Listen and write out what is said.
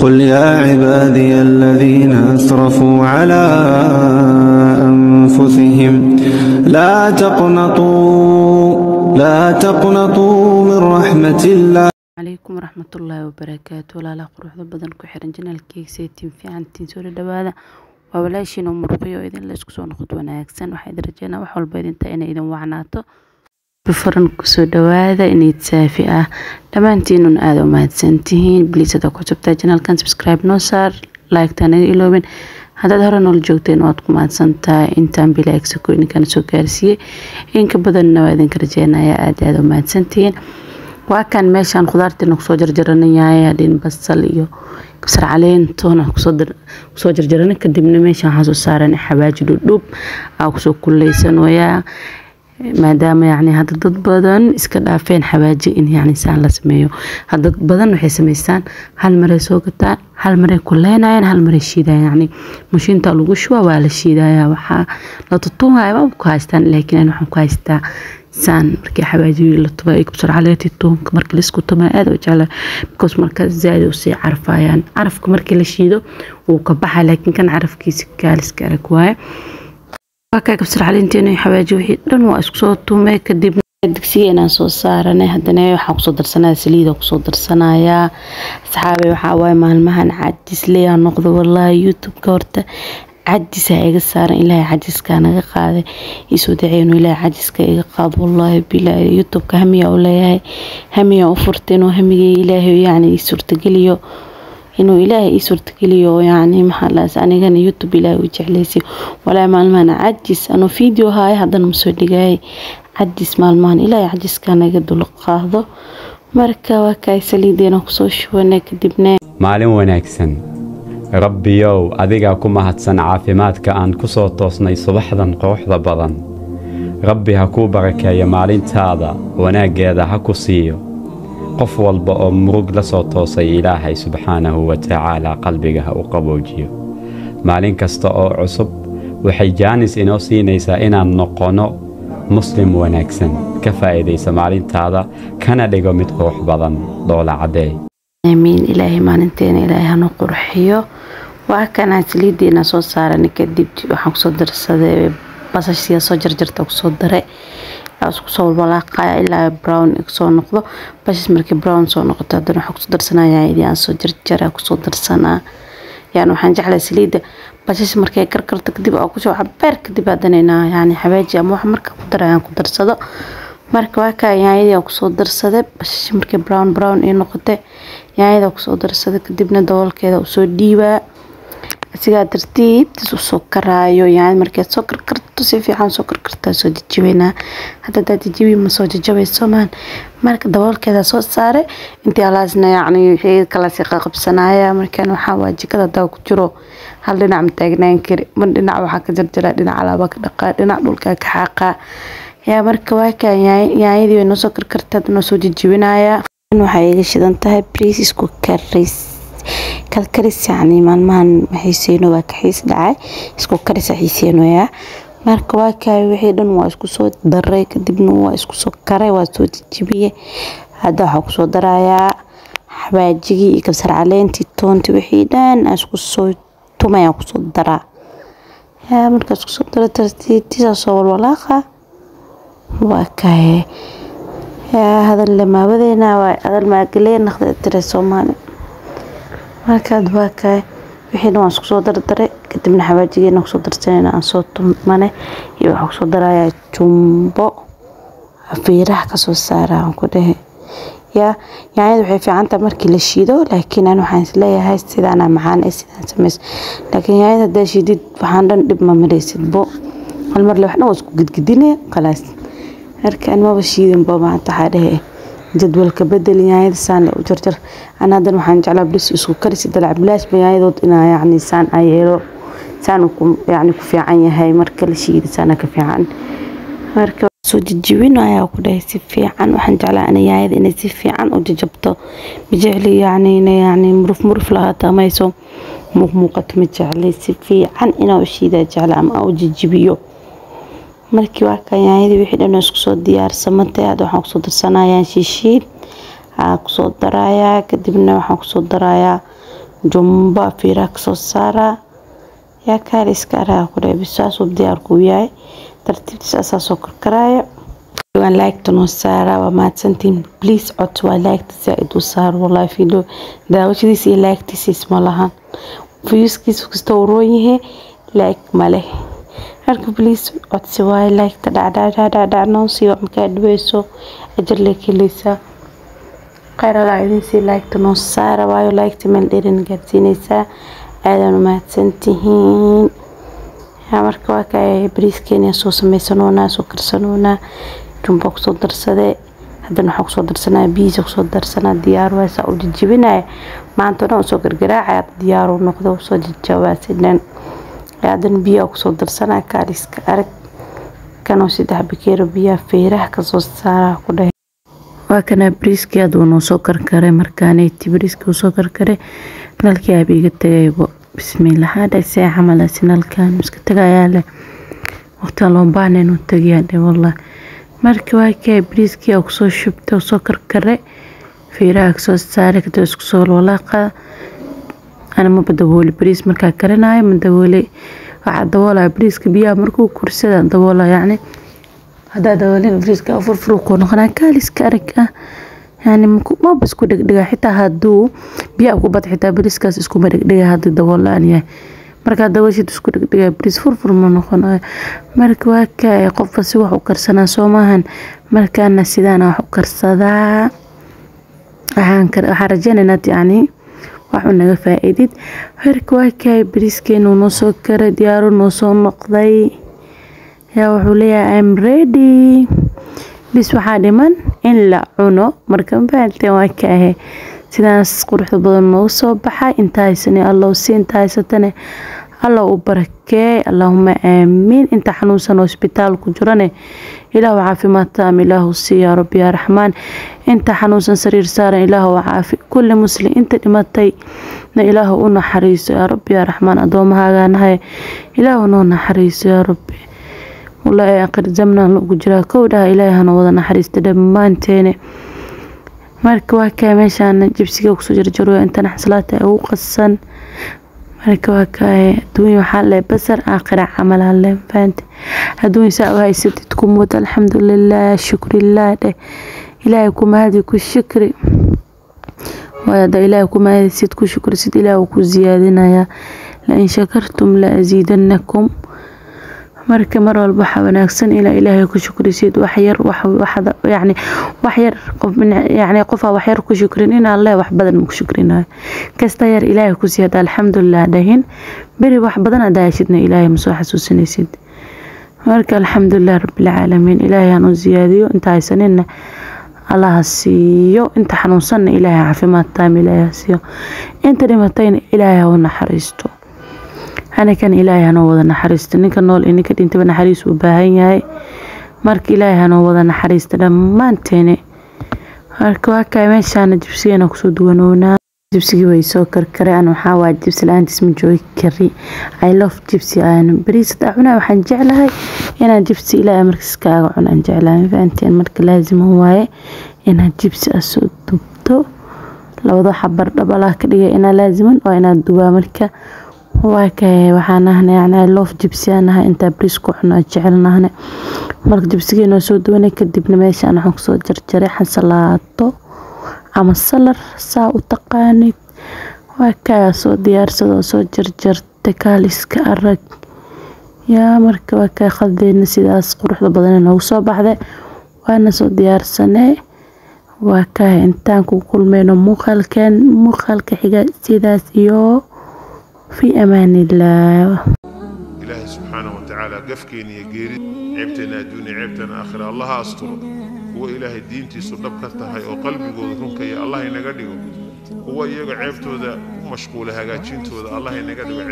قل يا عبادي الذين أسرفوا على أنفسهم لا تقنطوا من رحمة الله. Calaykum waraxmatullaahi wabarakaatu. Walaalaha quruxda badan ku xiran channelkeyga, saytiin fiicantiin? Soo dhawaada. Waa walaashiin oo muruqyo idin la isku soo noqod wanaagsan. Waxaa idin rajeynaa wax walba idinta inay idin wacnaato. Furan kusoo dhawaada inayd saafi ah. Dhammaantiinun aada u mahadsantihiin. Please, haddaa ku cusubtahay channelkan, subscribe noo saar, like-taan naga iloobin. Haddaad hore noola joogteen, waad ku mahadsantahay. Intaan bila egsako idinkana soo gaarsiiyey, inka badanna waa idinka rajeynaya. Aada aada u mahadsantihiin. Waa kan meeshaan khudaartiina kusoo jarjaranayay, hadhin basal iyo kabsar caleen toona kusoo jarjaranay. Kadibna meeshaan waxaan soo saaran xawaaji dhudhuub aa kusoo kululeysan wayaa, maadaama yacni hadda dad badan iska dhaafeen xawaaji in yacni saan la sameeyo. Hadda dad badan waxay samaystaan, hal maray soo gataan, hal maray kuleynayaan, hal maray shiidayaan, yacni mashiinta lagu shubaa, waa la shiidayaa, waxaa la tutuunaya ma ku haystaan. Laakiin ani waxaan ku haystaa saan markii xawaajigii la tubay iyo kabsar caleenti, toonka markii laisku tumay, aad u jeclaa, because markaas zaaid usii carfayaan. Carafka markii la shiido wuu ka baxaa, laakiin kan carafkiisa kaaliska arag waaye. Waa kaa kabsar caleenteena iyo xawaaji wixii dhan waa isku soo tumay. Kadib digsiga soo saaranay, haddana waxaan kusoo darsanaya saliida kusoo darsanayaa. Asxaabay, waxaa waaye maalmahan cajis leeyaa noqdo. Wallaahi, YouTube-ka horta cajisa iga saaran. Ilaahay cajiska naga qaaday. Isoo duceeyo Ilaahay cajiska iga qaado. Wallaahi bilaahi, YouTube-ka hamiya u leeyahay, hamiya u furtay inuu hamigay Ilaahay yacni ii suurtageliyo, inuu Ilaahay ii suurtageliyo. Yacni maxaa laas anigana YouTube Ilaahay u jeclaysiyo. Walaahi, maalmahan cajis anuu video haaya haddana ma soo dhigayay. Cajis maalmahan, Ilaahay cajiska naga dul qaado. Marka waa kaay saliideena kusoo shubanay kadibna. Maalin wanaagsan. Rabbiyow, adigaa ku mahadsan caafimaadka aan ku soo toosnay subaxdan quruxda badan. Rabbi ha kuu barakeeyo maalintaada, wanaaggeeda ha ku siiyo. Qof walba oo murug la soo toosay, Ilaahay subxaanahu wa tacaala qalbiga ha u qaboojiyo. Maalin kasta oo cusub waxay jaanis inoo siinaysaa inaan noqonno muslim wanaagsan. Ka faa'iidaysa maalintaada, kana dhigo mid qurux badan. Dhoola caddee. Aamiin. Ilaahay maalinteena Ilaahay hanu qurxiyo. Waa kanaa saliidiina soo saaran. Kadib waxaan kusoo darsaday basashiya soo jarjarta, kusoo daray, isku soo walaaqaya ilaa brown soo noqdo. Basas markii brown soo noqoto, haddana waxaan kusoo darsanayaa idii aan soo jarjara kusoo darsanaa. Yani waxaan jeclahay saliidda basasha markay karkarto kadib oo kusoo cabeer kadib, haddana inaa yani xawaaji ama wax marka ku darayaan ku darsado. Marka waa kaa yaanyadii aan kusoo darsaday. Basasha markay brown brown ii noqotay, yaanyada kusoo darsaday. Kadibna daboolkeeda usoo dhiibaa, asigaa tartiibtiis usoo karaayo. Yaanyada markay soo karkarto, si fiican soo karkartaa, soo jajabeynaa. Hadda hadaa jajabi ma soo jajabayso maan. Marka daboolkeeda soo saaray, intii alaasna yacni wixii kala sii qabsanaya. Markaan waxaa waa jikada hadaa ku jiro, hal dhinac ma taagnaan kari. Mar dhinac waxaa ka jarjaraa, dhinac alaaba ka dhaqaa, dhinac dhulka ka xaaqaa yaa. Marka waa kaa yaanyadii way noo soo karkartay, hadda noo soo jajabinayaa. Waxay iga shidan tahay bariis isku karis, kalkaris. Yacni maalmahan xiiseyno waa ka xiis dhacay, isku karis xiiseynoyaa. Marka waa kaay wixii dhan waa isku soo daray, kadibna waa isku soo karay, waa soo jajabiyey. Hadda waxaa kusoo darayaa xawaajigii iyo kabsar caleentii, toontii, wixii dhan aan isku soo tumay aan kusoo daraa yaa. Markaas kusoo daro, tartiibtiisa soo walwalaaqa. Waa kaye yaa hadal lamaabadeena, waa hadal maagalee naqda tira Soomaali. Markaad waa kaay wixii dhan waan isku soo dardaray. Kadibna xawaajigeena kusoo darsanayna aan soo tumane, iyo waxaa kusoo darayaa jumbo fiiraha kasoo saara aan ku dhehe yaa. Yaanyada waxay fiican tahay markii la shiido, laakiin aan waxaan isleeyahay sidaana macaan ee sidaan samayso. Laakiin yaanyada haddaa shiidid, waxaan dhan dhib ma maraysid bo. Hal mar le wax dhan waa isku gidgidine, khalaas. Marka aan maba shiidin bo maanta, waxaa dhehe jadwalka bedel, yaanyada saan le u jarjar. Ana hadan waxaan jeclaa bris isku karis dalac bilaash ba yaanyadood inaa yacni saan aan yeelo, saan ku yacni ku fiican yahay. Marka la shiido saana ka fiican. Marka soo jajabin ayaa ku dhahay si fiican. Waxaan jeclaa ana yaanyada inay si fiican u jajabto. Ma jecli yacni inay yacni muruf muruf lahaato ama ay soo muuqmuuqato, ma jecli. Si fiican inaa u shiidaa jecla ama aan u jajabiyo. Markii waa kan yaanyadii wixii dhan isku soo diyaarsamatay, hadda waxaan kusoo darsanayaa shishiid aa kusoo darayaa. Kadibna waxaan kusoo darayaa Jumba fiiraha kasoo saaraa yaa kaaliska araga ku dhahay bisaasuu diyaar kuu yahay. Tartiibtiis asaa soo karkaraya. Waan like noo saaraa, waa mahadsantiin. Please cod waa like zaaid u saar, wallahi video daawashadiisa iyo like-tiisa isma lahan. Viewskiisa kasta uu roon yahay, like ma leh. Marka please codsi waaye, like-ta dhacdhacdhacdhac noo sii, wax makaa dhibayso, ajar lee ka heleysaa. Khayr Allah idin sii, like-ta noo saara, waayo like-ta meel dheerin gaarsiinaysaa. Aadaan u mahadsantihiin. Marka waa kay bariiskeena soo sameysanoonaa, soo karsanoonaa. Jumbo kusoo darsadee, haddana waxaa kusoo darsanaya biyihiisa, kusoo darsanaa. Diyaar waay, saa u jijibinaya maanta dhan soo gargaraacaya, diyaar uu noqdo, soo jajabaa si dhan. Haddana biyaha kusoo darsanaya, kaaliska arag kanoo 3 bakeero biyaha feeraha kasoo saaraa ku dhahay. Waa kana bariiskii aad uu noo soo karkaray. Markaaneyti bariiskii uu soo karkaray, nalkii aaba iga tagaybo. Bismiillah hadha see camal asi nalkan iska tagayaa leh, waqtiga loo baahna inuu tagayaa dhe wallah. Marka waa kay bariiskii aa kusoo shubtay, soo karkaray, feeraha kasoo saaray, kadib isku soo walaaqa. Ana maba dabooli bariis markaa karinayo, ma dabooli. Waxaa daboolaya bariiska biyaha markuu kursada daboolaya, yacni haddaa daboolin bariiska furfur kuu noqonaya, kaaliska arag ah. Yani maba isku dhegdhega, xitaa hadduu biyaha ku bad, xitaa bariiskaas iskuma dhegdhega haddii dabool la-aan yahay. Markaa daboolshid isku dhegdhega, bariis furfur ma noqonayo. Marka waa kay qofka si wax u karsanaa soo maahan. Markaana sidaana wax u karsadaa, waxaan rajeynaya inaad yacni wax u naga faa'iidid. Marka waa kay bariiskeenu noo soo karay, diyaaru noo soo noqday. Yaa wuxuu leeyahay I'm ready, bis waxaa dhiman in la cuno. Marka mafahanteen, waa kaahe sidaas quruxda badan noogu soo baxay. Inta haysane Allow si, inta haysatane Allah u barakeey, allahuma aamiin. Inta xanuunsan oo isbitaal ku jirane Ilaahu caafimaad taam Ilaahu sii, yaa rabbi yaa raxmaan. Inta xanuunsan sariir saaran Ilaahu caafi, kulli muslim. Inta dhimatay na Ilaahu u naxariiso, yaa rabbi yaa raxmaan. Adoomahaagaa nahay, Ilaahu noo naxariiso yaa rabbi. Wallaahi aakhir zamnaan lagu jiraa, kow dhaha Ilaahay hana wada naxariisto dhammaanteene. Marka waa kay meeshaan jibsiga kusoo jarjaro, intan xaslaata ugu qasan. Marka waa kay adduunya waxaa leh basar, aakhira camal alle fahanti. Adduunya saa u haysatid ku mood, alxamdulilah, shukrilah dheh, Ilaahay ku mahadi, ku shukri. Waayo haddaa Ilaahay ku mahadisid, ku shukrisid, Ilaahay wuu ku ziyaadinayaa. La in shakartum la aziidanakum. Marka mar walba waxaa wanaagsan ilaa Ilaahay ku shukrisid. Wax yar yacni wax yar qof, yacni qof wax yar ku shukrin in Alle wax badan ma ku shukrinayo. Kasta yar Ilaahay ku siiya alxamdulilah dhahin, beri wax badan hadaa heshidna Ilaahay ma soo xasuusinaysid. Marka alxamdulilah rabbil caalamiin, Ilaahay aan u ziyaadiyo. Inta haysanina Allah ha siiyo, inta xanuunsanna Ilaahay caafimaad taam Ilaahay ha siiyo, inta dhimatayna Ilaahay ha u naxariisto. Anikan Ilaahay hanoo wada naxariisto, ninka nool iyo ninka dhintaba naxariis u baahan yahay. Marka Ilaahay hanoo wada naxariisto dhammaanteene. Marka waa kay meeshaana jibsigeena kusoo duwanoonaa. Jibsigii way soo karkaray. An waxaa waaye jibsi la-aantiis ma joogi kari. I love jibsi. Aan bariis hadaa cunaa, waxaan jeclahay inaan jibsi Ilaahay markiis kaaga cuno aan jeclahay, ma fahanteen? Marka laazim waaye inaad jibsi aad soo dubto, labada xabar dhabalaa ka dhigay inaa laaziman waa inaad dubaa. Marka waa kay waxaan ahnay, yani I love jibsi aan ahay, intaa bariis ku cuno jecelnahne. Marka jibsigeena waa soo duwanay, kadibna meeshaan waxaan kusoo jarjaray xansalaato ama salar saa u taqaanid. Waa kaa soo diyaarsada oo soo jarjartay, kaaliska arag yaa. Marka waa kaa qaldeena sidaas quruxda badan noogu soo baxday, waana soo diyaarsanay. Waa kaa intaan ku kulmayno muuqaalkan muuqaalka xiga, sidaas iyo fi amaanillah. Ilaahay subxaanahu watacaala gafkeena iyo geeri, ceebteena adduunya, ceebteena aakhira Allaha asturo. Kuwa Ilaahay diintiisu dhab ka tahay oo qalbigooda runkaya Allah inaga dhigo. Kuwa iyaga ceebtooda ku mashquula hagaajintooda Allah inaga dhigo.